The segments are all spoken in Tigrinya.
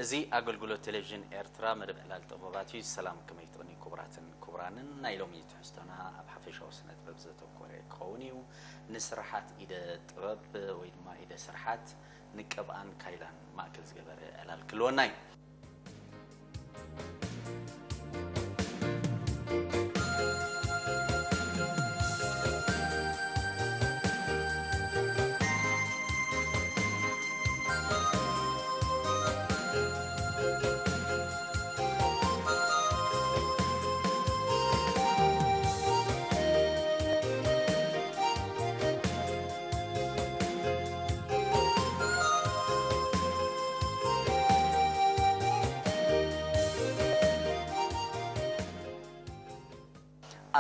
እዚ ኣገልግሎት ቴሌቪዥን ኤርትራ መደብ ዕላል ጥበባት እዩ። ሰላም፣ ከመይ ትቕኒ ክቡራትን ክቡራንን? ናይ ሎሚ ትሕዝቶና ኣብ ሓፈሻዊ ስነ ጥበብ ዘተኮረ ክኸውን እዩ። ንስራሓት ኢደ ጥበብ ወይ ድማ ኢደ ስርሓት ንቀብኣን ካይላን ማእከል ዝገበረ ዕላል ክልወና እዩ።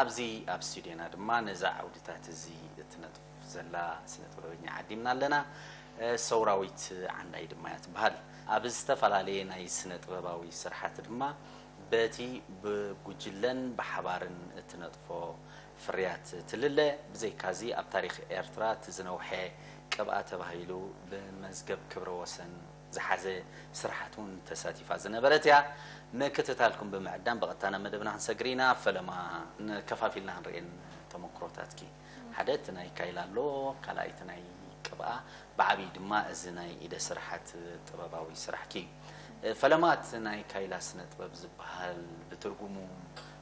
ኣብዚ ኣብ ስቱድዮና ድማ ነዛ ዓውድታት እዚ እትነጥፍ ዘላ ስነ ጥበበኛ ዓዲምና ኣለና። እ፣ ሰውራዊት ዓንዳይ ድማ እያ ትበሃል። ኣብ ዝተፈላለየ ናይ ስነ ጥበባዊ ስርሓት ድማ በቲ ብጉጅለን ብሓባርን እትነጥፎ ፍርያት ትልለ። ብዘይካዚ ኣብ ታሪኽ ኤርትራ እቲ ዝነውሐ ቅብኣ ተባሂሉ ብመዝገብ ክብረ ወሰን ዝሓዘ ስራሓት እውን ተሳቲፋ ዝነበረት እያ። ምክትታልኩም ብምዕዳም ብቐጥታ ናብ መደብና ክንሰግር ኢና። ፈለማ ንከፋፊልና ክንርእየን ተመክሮታትኪ። ሓደ እቲ ናይ ካይላ ኣሎ፣ ካልኣይ እቲ ናይ ቅብኣ፣ ብዓብዪ ድማ እዚ ናይ ኢደ ስራሓት ጥበባዊ ስራሕኪ እዩ። ፈለማ እቲ ናይ ካይላ ስነ ጥበብ ዝበሃል ብትርጉሙ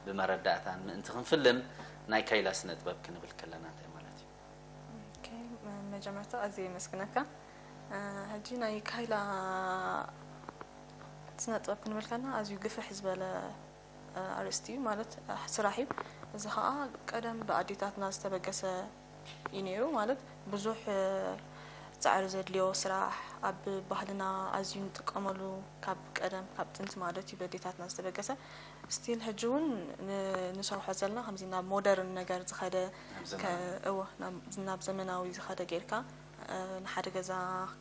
ብመረዳእታን ምእንቲ ክንፍልን ናይ ካይላ ስነ ጥበብ ክንብል ከለና እንታይ ማለት እዩ? ኦኬ፣ መጀመርታ ኣዝየ የመስግነካ። እ፣ ሕጂ ናይ ካይላ ስነ ጥበብ ክንብል ከለና ኣዝዩ ግፍሕ ዝበለ፣ እ፣ ኣርእስቲ እዩ፣ ማለት፣ እ፣ ስራሕ እዩ። እዚ ኸኣ ቀደም ብኣዴታትና ዝተበገሰ እዩ ነይሩ፣ ማለት ብዙሕ፣ እ፣ ጻዕሪ ዘድልዮ ስራሕ፣ ኣብ ባህልና ኣዝዩ ንጥቀመሉ፣ ካብ ቀደም ካብ ጥንቲ ማለት እዩ ብኣዴታትና ዝተበገሰ። ስቲል ሕጂ እውን ን-፣ ንሰርሖ ዘለና ከምዚ ናብ ሞደርን ነገር ዝኸደ፣ ናብ ዘመናዊ። ከ-፣ እወ፣ ናብ፣ ናብ ዘመናዊ ዝኸደ ጌርካ፣ እ፣ ንሓደ ገዛ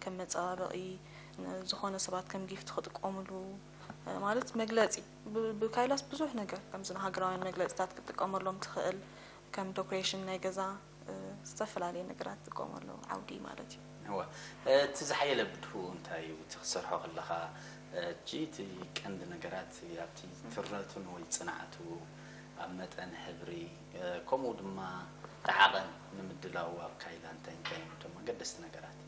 ከም መጸባበቒ፣ ን-፣ ዝኾነ ሰባት ከም ጊፍት ክጥቀሙሉ፣ እ፣ ማለት መግለጺ። ብ-፣ ብካይላስ ብዙሕ ነገር ከምዚ ንሃገራውያን መግለጺታት ክትጥቀመሎም ትኽእል፣ ከም ዶኮሬሽን ናይ ገዛ፣ እ፣ ዝተፈላለየ ነገራት ትጥቀመሉ ዓውዲ ማለት እዩ። እወ። እቲ ዝሓየለ ብድሁ እንታይ እዩ? እቲ ክትሰርሖ ከለኻ፣ እ፣ እቲ ቀንዲ ነገራት ኣብቲ ትርነቱን ወይ ጽንዓቱ፣ ኣብ መጠን ሕብሪ፣ እ፣ ከምኡ ድማ እቲ ዓቐን ንምድላው ኣብ ካይላ እንታይ እንታይ እዮም እቶም ኣገደስቲ ነገራት?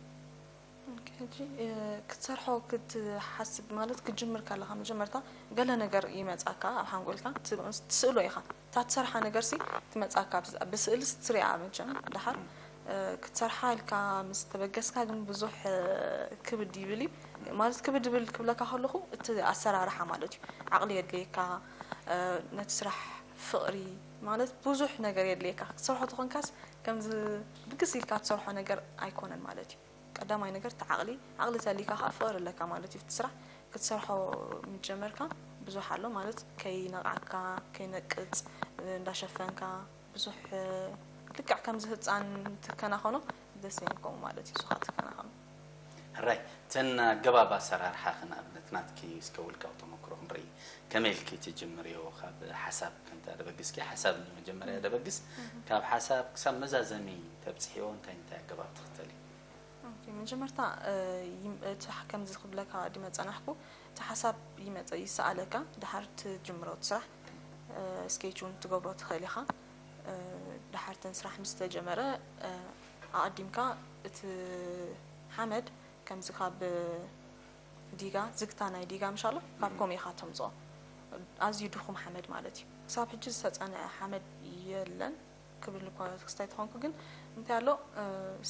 ኦኬ፣ ሕጂ፣ እ፣ ክትሰርሖ ክትሓስብ ማለት ክትጅምር ከለኻ መጀመርታ ገለ ነገር ይመጻካ ኣብ ሓንጎልካ፣ ት-፣ ትስእሎ ኢኻ። እታ ትሰርሓ ነገርሲ ትመጻካ፣ ብስ-፣ ብስእልስ ትሪኣ መቸም። ደሓር፣ እ፣ ክትሰርሓ ኢልካ ምስ ተበገስካ ግን ብዙሕ፣ እ፣ ክብድ ይብል እዩ። ማለት ክብድ ይብል ክብለካ ከለኹ እቲ ኣሰራርሓ ማለት እዩ። ዓቕሊ የድልየካ፣ እ፣ ነቲ ስራሕ ፍቕሪ ማለት ብዙሕ ነገር የድልየካ። ክትሰርሖ ተኾንካስ ከምዚ ብግስ ኢልካ ትሰርሖ ነገር ኣይኮነን ማለት እዩ። ቀዳማይ ነገር እቲ ዓቕሊ፣ ዓቕሊ ተሊካ ከኣ ፍቕሪ ኣለካ ማለት እዩ። እቲ ስራሕ ክትሰርሖ ምስ ጀመርካ ብዙሕ ኣሎ ማለት ከይነቕዓካ፣ ከይነቅጽ፣ እንዳሸፈንካ ብዙሕ ልክዕ ከምዚ ህጻን ትከናኸኖ ደስ ይብል ከምኡ ማለት እዩ። ንስኻ ትከናኸኖ። ሕራይ፣ እተን ኣገባብ ኣሰራርሓኺ ንኣብነት ናትኪ እስከ ውልቃዊ ተመክሮ ክንርኢ። ከመይ ኢልኪ ትጅምርዮ? ካብ ሓሳብ ከምቲ ኣደበግስኪ፣ ሓሳብ ንመጀመርያ ኣደበግስ፣ ካብ ሓሳብ ክሳብ መዛዘሚ ተብጽሕዮ እንታይ እንታይ ኣገባብ ትኽተሊ? ኦኬ፣ መጀመርታ፣ እ፣ ይም-፣ እቲ ሕ-፣ ከምዚ ክብለካ ድመ ጸናሕኩ፣ እቲ ሓሳብ ይመጸ፣ ይሰኣለካ፣ ድሓር ትጅምሮ እቲ ስራሕ፣ እ፣ ስኬች እውን ትገብሮ ትኽእል ኢኻ። እ፣ ድሓር እተን ስራሕ ምስ ተጀመረ፣ እ፣ ኣቐዲምካ እቲ ሓመድ ከምዚ ካብ ዲጋ፣ ዝግታ ናይ ዲጋ ምሻሎ፣ ካብ ከምኡ ኢኻ ተምጽኦ። ኣዝዩ ድኹም ሓመድ ማለት እዩ። ክሳብ ሕጂ ዝተጸንዐ ሓመድ የለን ክብል እኳ ክስታይ ተኾንኩ፣ ግን እንታይ ኣሎ፣ እ፣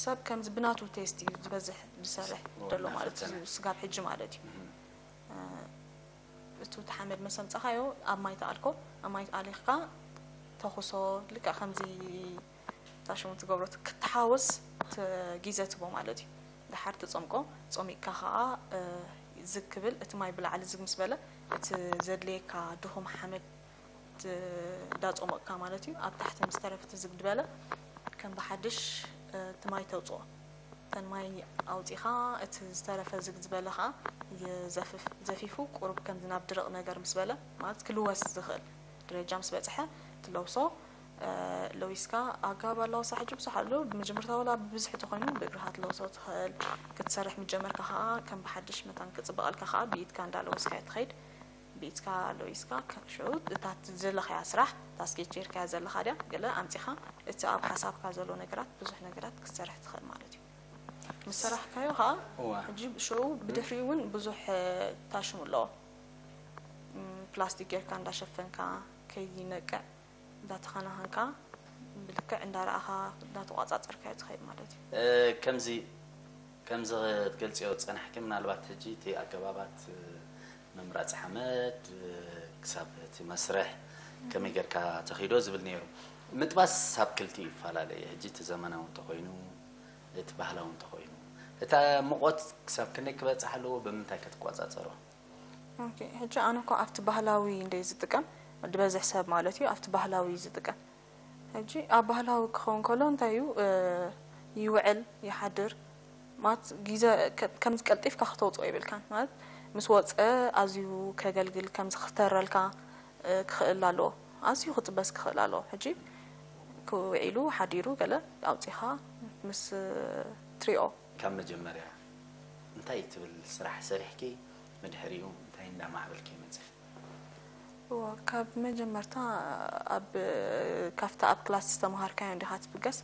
ሰብ ከምዚ ብናቱ ቴስት እዩ ዝበዝሕ ዝሰርሕ ዘሎ ማለት እዩ፣ ስጋብ ሕጂ ማለት እዩ። እ፣ እቱ እቲ ሓመድ መስ ኣምጻኻዮ ኣብ ማይ ተኣልኮ፣ ኣብ ማይ ኣሊኽካ ተኹሶ፣ ልክዕ ከምዚ እታ ሽሙ ትገብሮ ክትሓወስ ት-፣ ግዜ ትቦ ማለት እዩ። ደሓር ትጸምቆ፣ ጸሚቕካ ኸኣ፣ እ፣ ዝግ ክብል፣ እቲ ማይ ብላዕሊ ዝግ ምስ በለ፣ እቲ ዘድልየካ ድኹም ሓመድ ት-፣ እንዳጸሞቕካ ማለት እዩ። ኣብ ታሕቲ ምስ ተረፈ እቲ ዝግ ዝበለ ከም ብሓድሽ፣ እ፣ እቲ ማይ ተውጽኦ። እተን ማይ ኣውጺኻ፣ እቲ ዝተረፈ ዝግ ዝበለ ኸኣ ይዘፍፍ። ዘፊፉ ቁሩብ ከምዚ ናብ ድርቕ ነገር ምስ በለ፣ ማለት ክልወስ ዝኽእል ደረጃ ምስ በጽሐ፣ ትለውሶ። ለዊስካ ኣገባብ ኣለዋሳ ሕጂ ብዙሕ ኣሎ። ብመጀመርታ ዋላ ብብዝሒ ተኾይኑ ብእግርኻ ትለውሶ ትኽእል። ክትሰርሕ ምጀመርካ ከዓ ከም ብሓድሽ መታን ክፅበቐልካ ከዓ ብኢድካ እንዳለወስካዮ ትኸይድ። ብኢድካ ለዊስካ ሽዑ እታ ዘለኻያ ስራሕ እታ ስኬች ጌርካያ ዘለኻ ድያ ገለ ኣምፂኻ እቲ ኣብ ሓሳብካ ዘሎ ነገራት ብዙሕ ነገራት ክትሰርሕ ትኽእል ማለት እዩ። ምስ ሰራሕካዮ ከዓ ሕጂ ሽዑ ብድሕሪኡ እውን ብዙሕ ታሽሙ ኣለዎ። ፕላስቲክ ጌርካ እንዳሸፈንካ ከይነቅዕ እንዳተኸናኸንካ ብልክዕ እንዳረኣኻ እንዳተቋፃፀርካዮ ትኸይድ ማለት እዩ። ከምዚ ከምዚ ክትገልፅዮ ዝፀናሕኪ ምናልባት ሕጂ እቲ ኣገባባት ምምራፅ ሓመድ ክሳብ እቲ መስርሕ ከመይ ጌርካ ተኺዶ ዝብል ነይሩ። ምጥባስ ሳብ ክልቲኡ ይፈላለ እዩ። ሕጂ እቲ ዘመናዊ እንተኾይኑ እቲ ባህላዊ እንተኾይኑ እታ ሙቐት ክሳብ ክንደይ ክበፅሕ ኣለዎ ብምንታይ ክትቆፃፀሮ? ሕጂ ኣነ እኮ ኣብቲ ባህላዊ እንደ ዝጥቀም ዝበዝሕ ሰብ ማለት እዩ ኣብቲ ባህላዊ ዝጥቀም። ሕጂ ኣብ ባህላዊ ክኸውን ከሎ እንታይ እዩ ይውዕል ይሓድር ማለት ግዜ ከምዚ ቀልጢፍካ ክተውፅኦ ይብልካን ማለት ምስ ወፀ ኣዝዩ ከገልግል ከምዚ ክተረልካ ክኽእል ኣለዎ። ኣዝዩ ክጥበስ ክኽእል ኣለዎ። ሕጂ ክውዒሉ ሓዲሩ ገለ ኣውፂኻ ምስ ትሪኦ ካብ መጀመርያ እንታይ ትብል ስራሕ ሰሪሕኪ ብድሕሪኡ እንታይ እንዳማዕበልኪ መፅኺ? እወ ካብ መጀመርታ ኣብ ካብቲ ኣብ ክላስ ዝተምሃርካዮ እንዲኻ ትብገስ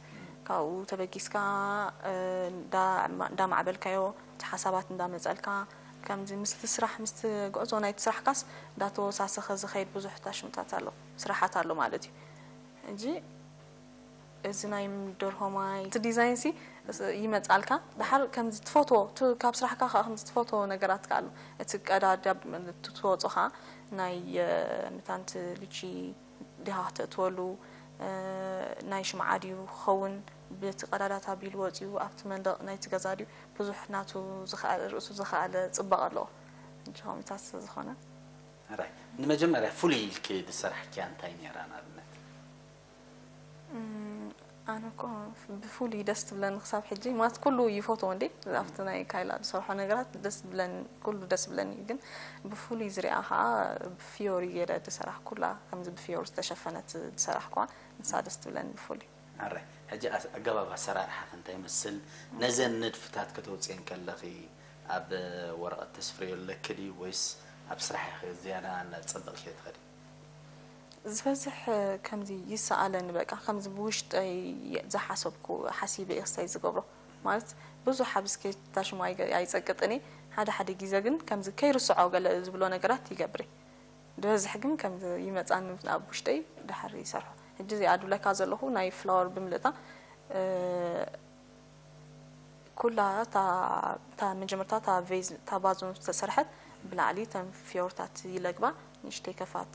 ካብኡ ተበጊስካ እንዳማዕበልካዮ እቲ ሓሳባት እንዳመፀልካ ከምዚ ምስቲ ስራሕ ምስቲ ጉዕዞ ናይቲ ስራሕካስ እንዳተወሳሰኸ ዝኸይድ ብዙሕ ታሽምታት ኣሎ ስራሓት ኣሎ ማለት እዩ ሕጂ እዚ ናይ ደርሆ ማይ እቲ ዲዛይን ሲ ይመጻልካ ድሓር ከምዚ ትፈትዎ ካብ ስራሕካ ከዓ ከምዚ ትፈትዎ ነገራት ከዓ ኣሎ እቲ ቀዳዳ ትወፅኦ ከዓ ናይ ምታንቲ ልቺ ዲኻ ክተእትወሉ ናይ ሽምዓ ድዩ ክኸውን በቲ ቀዳዳት ኣቢሉ ወፂኡ ኣብቲ መንደቕ ናይቲ ገዛ ድዩ ብዙሕ ናቱ ዝኸኣለ ርእሱ ዝኸኣለ ፅባቐ ኣለዎ ሕጂ ከምኡታት ስለዝኾነ ራይ ንመጀመርያ ፍሉይ ኢልኪ ዝሰራሕኪያ እንታይ ነይራ ንኣብነት ኣነ እኮ ብፍሉይ ደስ ትብለኒ ክሳብ ሕጂ ማለት ኩሉ ይፈትዎ እንዴ ኣብቲ ናይ ካይላ ዝሰርሖ ነገራት ደስ ትብለኒ ኩሉ ደስ ትብለኒ እዩ ግን ብፍሉይ ዝሪኣ ከዓ ብፊዮሪ ገይረ ዝሰራሕኩላ ከምዚ ብፊዮሪ ዝተሸፈነት ዝሰራሕኩዋ ንሳ ደስ ትብለኒ ብፍሉይ ኣረ ሕጂ ኣገባብ ኣሰራርሓ እንታይ ይመስል ነዘን ንድፍታት ከተውፅኤን ከለኺ ኣብ ወረቐት ተስፍርዮ ኣለኪ ድዩ ወይስ ኣብ ስራሕ ኢኺ ዝያዳ እናፀበቕኪ ትኸዲ ዝበዝሕ ከምዚ ይሰኣለኒ በቃ ከምዚ ብውሽጠይ ዝሓሰብኩ ሓሲበ እየ ክሳይ ዝገብሮ ማለት ብዙሕ ኣብ ስኬች ታሽሙ ኣይፀቅጥን እየ ሓደ ሓደ ግዜ ግን ከምዚ ከይርስዖ ገለ ዝብሎ ነገራት ይገብር እየ ዝበዝሕ ግን ከምዚ ይመፃኒ ኣብ ውሽጠይ ድሓር ይሰርሖ ሕጂ እዚኣ ድብለካ ዘለኹ ናይ ፍላወር ብምልእታ ኩላ እታ መጀመርታ እታ ቬዝ እታ ባዞ ዝተሰርሐት ብላዕሊ እተን ፍዮርታት ይለግባ ንእሽተይ ከፋት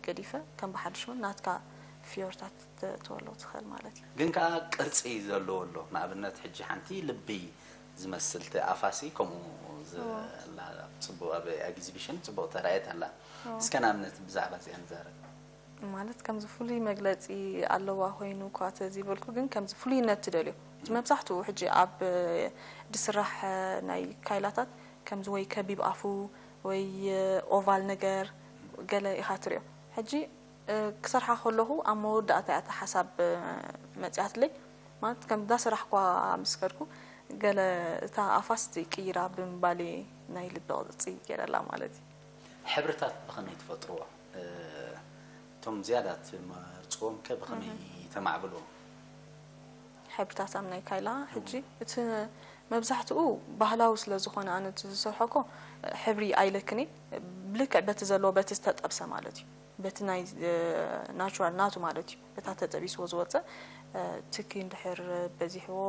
ገዲፈ ከም ብሓድሽ እውን ናትካ ፍዮርታት ተወሎ ትኽእል ማለት እዩ ግን ከዓ ቅርፂ ዘለዎ ኣሎ ንኣብነት ሕጂ ሓንቲ ልቢ ዝመስል እቲ ኣፋሲ ከምኡ ዘላ ጽቡቅ ኣብ ኤግዚቢሽን ጽቡቅ ተራእየት ኣላ እስከ ንኣብነት ብዛዕባ እዚኣ ንዛረብ ማለት ከምዚ ፍሉይ መግለጺ ኣለዋ ኮይኑ እኳ ተዘይበልኩ ግን ከምዚ ፍሉይነት ትደልዮ እቲ መብዛሕትኡ ሕጂ ኣብ ዝስራሕ ናይ ካይላታት ከምዚ ወይ ከቢብ ኣፉ ወይ ኦቫል ነገር ገለ ኢኻ ትሪኦ ሕጂ ክሰርሓ ከለኹ ኣብ መወዳእታ እያ እታ ሓሳብ መፅያትለይ ማለት ከም እንዳሰራሕኳ ምስ ከድኩ ገለ እታ ኣፋስቲ ቅይራ ብምባል ናይ ልቢ ቅርፂ ገይረላ ማለት እዩ ሕብርታት ብኸመይ ትፈጥርዎ? እቶም ዝያዳ ትመርፅዎም ከ ብኸመይ ተማዕብልዎም? ሕብርታት ኣብ ናይ ካይላ ሕጂ እቲ መብዛሕትኡ ባህላዊ ስለ ዝኾነ ኣነ እቲ ዝሰርሖ እኮ ሕብሪ ኣይለክን እየ ብልክዕ በቲ ዘለዎ በቲ ዝተጠብሰ ማለት እዩ በቲ ናይ ናቹራል ናቱ ማለት እዩ በታ ተጠቢስዎ ዝወፅእ ትኪ እንድሕር በዚሕዎ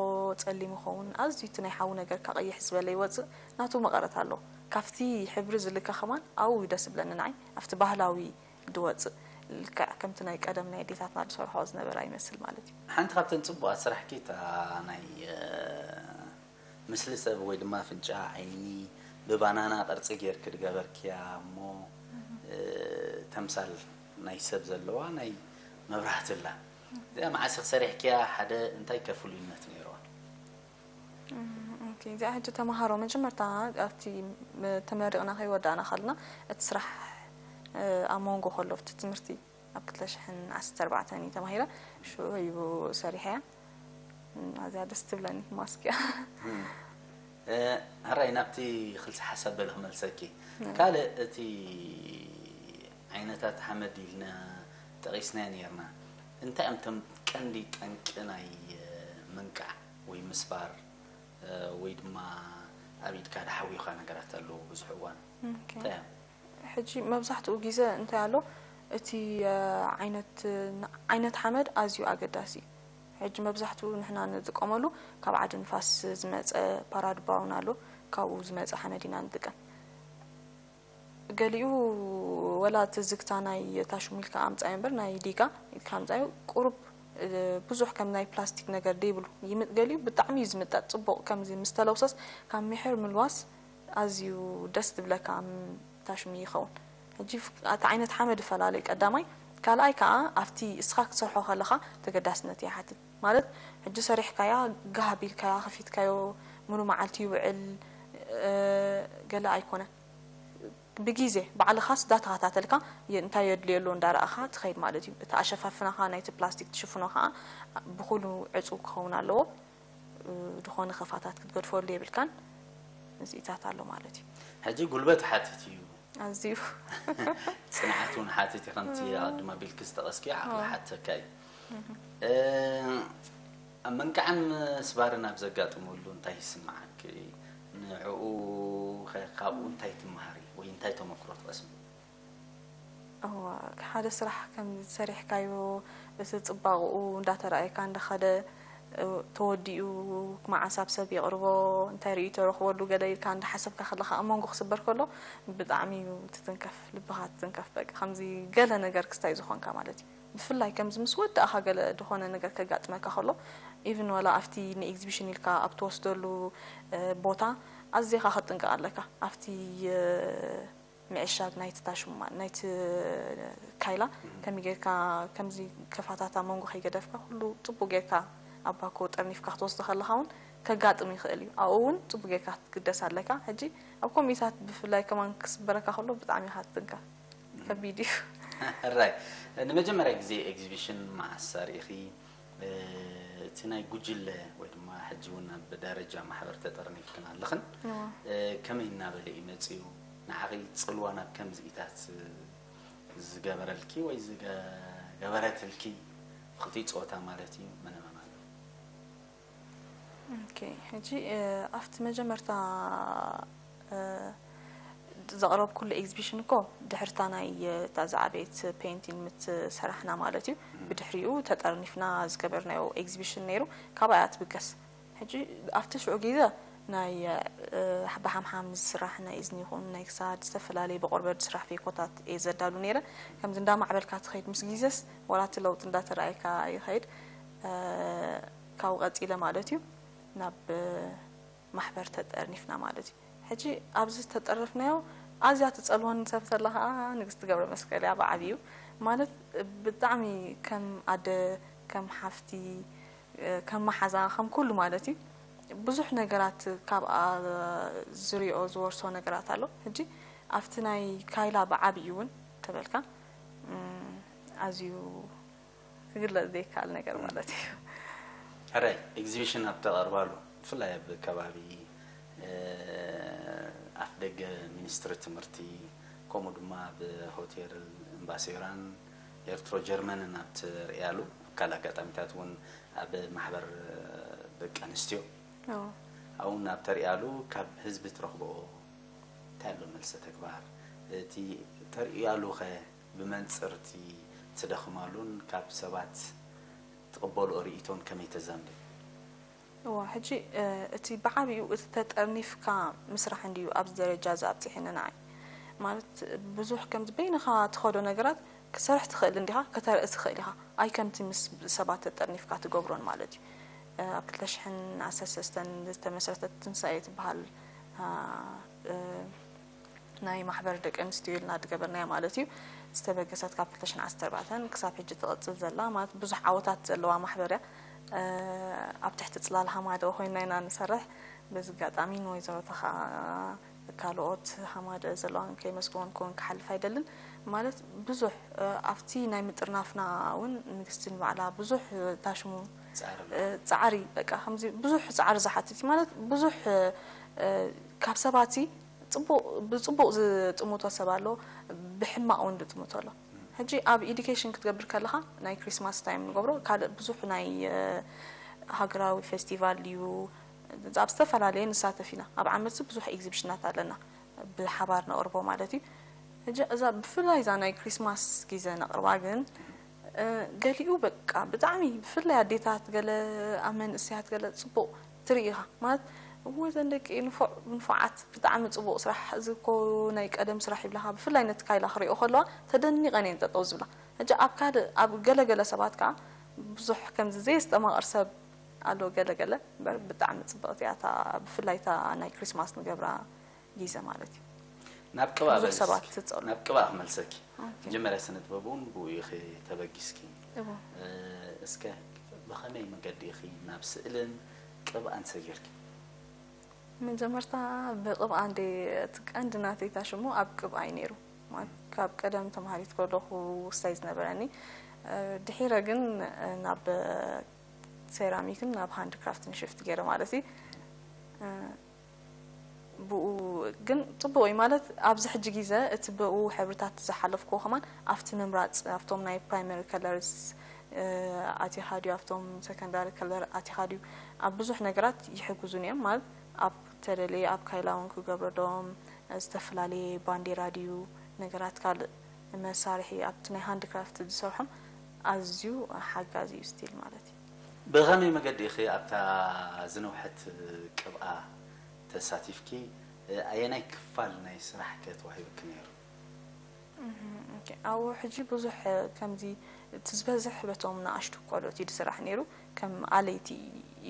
ፀሊም ይኸውን ኣዝዩ እቲ ናይ ሓዊ ነገር ካቐይሕ ዝበለ ይወፅእ ናቱ መቐረት ኣለዎ ካብቲ ሕብሪ ዝልከ ከማን ኣብኡ እዩ ደስ ዝብለኒ ንዓይ ኣብቲ ባህላዊ ዝወፅእ ልክዕ ከምቲ ናይ ቀደም ናይ ኣዴታትና ዝሰርሖ ዝነበራ ይመስል ማለት እዩ ሓንቲ ካብተን ፅቡቓት ስራሕኪ እታ ናይ ምስሊ ሰብ ወይ ድማ ኣፍንጫ ዓይኒ ብባናና ቅርፂ ጌርኪ ዝገበርክያ እሞ ተምሳል ናይ ሰብ ዘለዋ ናይ መብራህቲ ኣላ እዚኣ መዓስ ሰሪሕክያ ሓደ እንታይ ከ ፍሉይነት ነይርዋ እዚኣ ሕጂ ተምሃሮ መጀመርታ ኣብቲ ተመሪቕና ከይወዳእና ከለና እቲ ስራሕ ኣብ መንጎ ከሎ ኣብቲ ትምህርቲ ኣብ ክልተ ሽሕን ዓሰርተ ኣርባዕተን እዩ ተማሂረ። ሽዑ እዩ ሰሪሐያ። ኣዝያ ደስ ትብለኒ ማስክ እያ። ሕራይ ናብቲ ክልተ ሓሳብ በለ ክመልሰኪ። ካልእ እቲ ዓይነታት ሓመድ ኢልና ጠቒስና ነርና። እንታይ እዮም ቶም ቀንዲ ጠንቂ ናይ ምንቃዕ ወይ ምስባር ወይ ድማ ኣብ ኢድካ ድሓዊኻ ነገራት ኣለዉ ብዙሕ እዋን? እንታይ እዮም? ሕጂ መብዛሕትኡ ግዜ እንታይ ኣሎ፣ እቲ ዓይነት ዓይነት ሓመድ ኣዝዩ ኣገዳሲ እዩ። ሕጂ መብዛሕትኡ ንሕና ንጥቀመሉ ካብ ዓዲ ንፋስ ዝመፀ ፓራድ ብራውን ኣሎ፣ ካብኡ ዝመፀ ሓመድ ኢና ንጥቀም። ገሊኡ ወላ እቲ ዝግታ ናይ ታሽሙ ኢልካ ኣምፃዮ እምበር ናይ ዲጋ ኢልካ ኣምፃዮ ቁሩብ ብዙሕ ከም ናይ ፕላስቲክ ነገር ደይብሉ ይምጥ፣ ገሊኡ ብጣዕሚ እዩ ዝምጠጥ። ፅቡቕ ከምዚ ምስ ተለውሰስ ካብ ሚሕር ምልዋስ ኣዝዩ ደስ ዝብለካ ታሽሙ ይኸውን። ሕጂ እቲ ዓይነት ሓመድ ይፈላለ እዩ። ቀዳማይ፣ ካልኣይ ከዓ ኣብቲ እስኻ ክትሰርሖ ከለኻ ተገዳስነት ይሓትት። ማለት ሕጂ ሰሪሕካያ፣ ጋህ ኣቢልካያ፣ ከፊትካዮ፣ ሙሉ መዓልቲ ይውዕል ገለ ኣይኮነን። ብግዜ ባዕልኻስ እንዳተኸታተልካ እንታይ የድልዮ ኣሎ እንዳረኣኻ ትኸይድ ማለት እዩ። እቲ ኣሸፋፍናኻ ናይቲ ፕላስቲክ ትሽፍኖ ከዓ ብኹሉ ዕፁው ክኸውን ኣለዎ። ዝኾነ ኸፋታት ክትገድፈሉ የብልካን። እዚኢታት ኣሎ ማለት እዩ። ሕጂ ጉልበት ሓትት እዩ። ኣዝዩ ፅንዓት እውን ሓትት እዩ። ከምቲ ኣቐድማ ቢልኪ ዝጠቐስኪ ዓቕሊ ሓተካ እዩ። ኣብ መንቃዕን ምስባርን ኣብ ዘጋጥመሉ እንታይ ይስምዓኪ? ንዕኡ ኸ ካብኡ እንታይ ትመሃሪ ወይ እንታይ ተመክሮ ትቐስሚ? እዋ፣ ሓደ ስራሕ ከም ዝሰሪሕካዮ እቲ ፅባቕኡ እንዳተረኣየካ እንዳኸደ ተወዲኡ መዓስ ኣብ ሰብ የቕርቦ እንታይ ርእይቶ ረኽበሉ ገለ ኢልካ እንዳሓሰብካ ከለኻ ኣብ መንጎ ክስበር ከሎ ብጣዕሚ እዩ ትትንከፍ፣ ልብኻ ትትንከፍ። በቃ ከምዚ ገለ ነገር ክስታይ ዝኾንካ ማለት እዩ። ብፍላይ ከምዚ ምስ ወዳእኻ ገለ ዝኾነ ነገር ከጋጥመካ ከሎ ኢቭን ዋላ ኣብቲ ንኤግዚቢሽን ኢልካ ኣብ ትወስደሉ ቦታ ኣዚኻ ክትጥንቀቕ ኣለካ። ኣብቲ ምዕሻግ ናይቲ ታሽማ ናይቲ ካይላ ከመይ ጌርካ ከምዚ ከፋታታ መንጎ ከይገደፍካ ኩሉ ጽቡቅ ጌርካ ኣብ ባኮ ጠርኒፍካ ክትወስዶ ከለኻ እውን ከጋጥም ይኽእል እዩ። ኣብኡ እውን ጽቡቅ ጌርካ ክትግደስ ኣለካ። ሕጂ ኣብ ኮሚታት ብፍላይ ከማን ክስበረካ ከሎ ብጣዕሚ ኢኻ ትጥንቀቕ። ከቢድ እዩ። ሕራይ ንመጀመርያ ግዜ ኤግዚቢሽን መዓስ ኣርኢኺ? እቲ ናይ ጉጅለ ወይ ድማ ሕጂ እውን ኣብ ደረጃ ማሕበር ተጠርኒፍክን ኣለኽን ከመይ እናበለ እዩ መፂኡ? ንዓኺ ፅልዋ ናብ ከምዚኢታት ዝገበረልኪ ወይ ዝገበረትልኪ ብክልቲኡ ፀወታ ማለት እዩ መነመን ኣሎ? ኦኬ፣ ሕጂ ኣብቲ መጀመርታ ዘቕረብኩሉ ኤግዚቢሽን እኮ ድሕርታ ናይ እታ ዝዓበየት ፔንቲን ምት ሰራሕና ማለት እዩ። ብድሕሪኡ ተጠርኒፍና ዝገበርናዮ ኤግዚቢሽን ነይሩ። ካብኣ እያ ትብገስ። ሕጂ ኣብቲ ሽዑ ግዜ ናይ ብሓምሓም ዝስራሕ ናይ እዝኒ ይኹን ናይ ክሳድ ዝተፈላለየ ብቆርበት ዝስራሕ ፌኮታት እየ ዘዳሉ ነይረ። ከምዚ እንዳማዕበልካ ትኸይድ ምስ ግዜስ ዋላ እቲ ለውጢ እንዳተረኣየካ ይኸይድ። ካብኡ ቀፂለ ማለት እዩ ናብ ማሕበር ተጠርኒፍና ማለት እዩ። ሕጂ ኣብዚ ዝተጠረፍናዮ ኣዝያ ትጸልወኒ ሰብ ተላ ከዓ ንግስቲ ገብረ መስቀል እያ ብዓብዩ። ማለት ብጣዕሚ ከም ኣደ፣ ከም ሓፍቲ፣ ከም መሓዛ፣ ከም ኩሉ ማለት እዩ። ብዙሕ ነገራት ካብኣ ዝሪኦ ዝወርሶ ነገራት ኣሎ። ሕጂ ኣብቲ ናይ ካይላ ብዓብዩ እውን ተበልካ ኣዝዩ ክግለጽ ዘይከኣል ነገር ማለት እዩ። ሕራይ ኤግዚቢሽን ኣብ ተቐርባሉ ብፍላይ ኣብ ከባቢ ኣፍ ደገ ሚኒስትሪ ትምህርቲ ከምኡ ድማ ኣብ ሆቴል እምባሴራን ኤርትሮ ጀርመንን ኣብ ትርእያሉ ኣብ ካልእ ኣጋጣሚታት እውን ኣብ ማሕበር ደቂ ኣንስትዮ ኣብኡ ናብ ተርእያሉ ካብ ህዝቢ ትረኽብኦ እንታይ ኣሎ መልሰ ተግባር እቲ ተርእያሉ ኸ ብመንፅር እቲ ትደኽማሉን ካብ ሰባት ትቕበልኦ ርእይቶን ከመይ ተዛምዲ? እዋ ሕጂ እቲ ብዓብኡ እቲ ተጠርኒፍካ ምስራሕ እንድዩ ኣብዚ ደረጃ እዚ ኣብፂሐኒ ንዓይ። ማለት ብዙሕ ከምዚ በይንኻ ትኸዶ ነገራት ክትሰርሕ ትኽእል እንዲኻ፣ ከተርኢ ትኽእል ኢኻ። ኣይ ከምቲ ምስ ሰባት ተጠርኒፍካ ትገብሮን ማለት እዩ። ኣብ ክልተ ሽሕን ዓሰርተ ሰለስተን ዝተመስረተት ትንሳኤ ትበሃል ናይ ማሕበር ደቂ ኣንስትዮ ኢልና ዝገበርናያ ማለት እዩ ዝተበገሰት ካብ ክልተ ሽሕን ዓሰርተ ኣርባዕተን ክሳብ ሕጂ ትቕፅል ዘላ ማለት ብዙሕ ዓወታት ዘለዋ ማሕበር እያ። ኣብ ትሕቲ ፅላል ሃማደ ኮይና ኢና ንሰርሕ። በዚ ኣጋጣሚ ንወይዘሮ ተኻ ካልኦት ሃማደ ዘለዋ ከይመስግወን ክውን ክሓልፍ ኣይደልን። ማለት ብዙሕ ኣብቲ ናይ ምጥርናፍና እውን ንግስቲ ንባዕላ ብዙሕ ታሽሙ ፃዕሪ ኣሎ። ፃዕሪ በቃ ከምዚ ብዙሕ ፃዕሪ ዝሓትት እዩ። ማለት ብዙሕ ካብ ሰባት ብፅቡቅ ዝጥምቶ ሰብ ኣሎ፣ ብሕማቅ እውን ዝጥምቶ ኣሎ። ሕጂ ኣብ ኢዱኬሽን ክትገብር ከለካ ናይ ክሪስማስ ታይም ንገብሮ ካልእ ብዙሕ ናይ ሃገራዊ ፌስቲቫል እዩ። ኣብ ዝተፈላለየ ንሳተፍ ኢና። ኣብ ዓመት ብዙሕ ኤግዚቢሽናት ኣለና ብሓባር ነቕርቦ ማለት እዩ። ሕጂ እዛ ብፍላይ እዛ ናይ ክሪስማስ ግዜ ነቕርባ ግን ገሊኡ በቃ ብጣዕሚ ብፍላይ ኣዴታት ገለ ኣብ መንእሰያት ገለ ፅቡቅ ትርኢ ኢኻ ማለት እወ እዘን ደቂ ንፉዕ ንፉዓት ብጣዕሚ ፅቡቅ ስራሕ እዚ እኮ ናይ ቀደም ስራሕ ይብላኻ ብፍላይ ነቲ ካይላ ክሪኦ ከለዋ ተደኒቐን እየን ጠጠው ዝብላ። ሕጂ ኣብ ካልእ ኣብ ገለገለ ሰባት ከዓ ብዙሕ ከምዚ ዘየስተማቕር ሰብ ኣሎ ገለገለ እምበር ብጣዕሚ ፅብቕቲ እያ እታ ብፍላይ እታ ናይ ክሪስማስ ንገብራ ግዜ ማለት እዩ። ናብ ቅብኣ ብዙሕ በልስ- ሰባት ትጸሉ። ናብ ቅብኣ ክመልሰኪ። ኦኬ። መጀመርያ ስነ ጥበብ እውን ብኡ ኢኺ ተበጊስኪ። እዎ። እ፣ እስከ ብኸመይ መገዲ ኢኺ ናብ ስእልን ቅብኣን ሰጊርኪ? መጀመርታ ብቅብኣ እንደ እቲ ቀንዲ ናተይ ታሽሙ ኣብ ቅብኣ እዩ ነይሩ። ማለት ካብ ቀደም ተምሃሪት ከለኹ ውሳይ ዝነበረኒ እ፣ ድሒረ ግን እ፣ ናብ ሴራሚክን ናብ ሃንድ ክራፍትን ሽፍት ገይረ ማለት እዩ። እ፣ ብኡ ግን ፅቡቅ እዩ ማለት ኣብዚ ሕጂ ግዜ እቲ ብኡ ሕብርታት ዝሓለፍክዎ ከማን ኣብቲ ምምራፅ ኣብቶም ናይ ፕራይመሪ ከለርስ ኣቲኻ ድዩ ኣብቶም ሰከንዳሪ ከለር ኣቲኻ ድዩ ኣብ ብዙሕ ነገራት ይሕግዙን እዮም ማለት ኣብ ተደለየ ኣብ ካይላ እውን ክገብረዶም ዝተፈላለየ ባንዴራ ድዩ ነገራት ካልእ መሳርሒ ኣብቲ ናይ ሃንድ ክራፍት ዝሰርሖም ኣዝዩ ሓጋዚ እዩ ስቲል ማለት እዩ። ብኸመይ መገዲ ኢኺ ኣብታ ዝነውሐት ቅብኣ ተሳቲፍኪ? ኣየናይ ክፋል ናይ ስራሕ ከ ተዋሂቡኪ ነይሩ? ኣብኡ ሕጂ ብዙሕ ከምዚ እቲ ዝበዝሕ በቶም ንኣሽቱ ቆልዑት እዩ ዝስራሕ ነይሩ ከም ኣለይቲ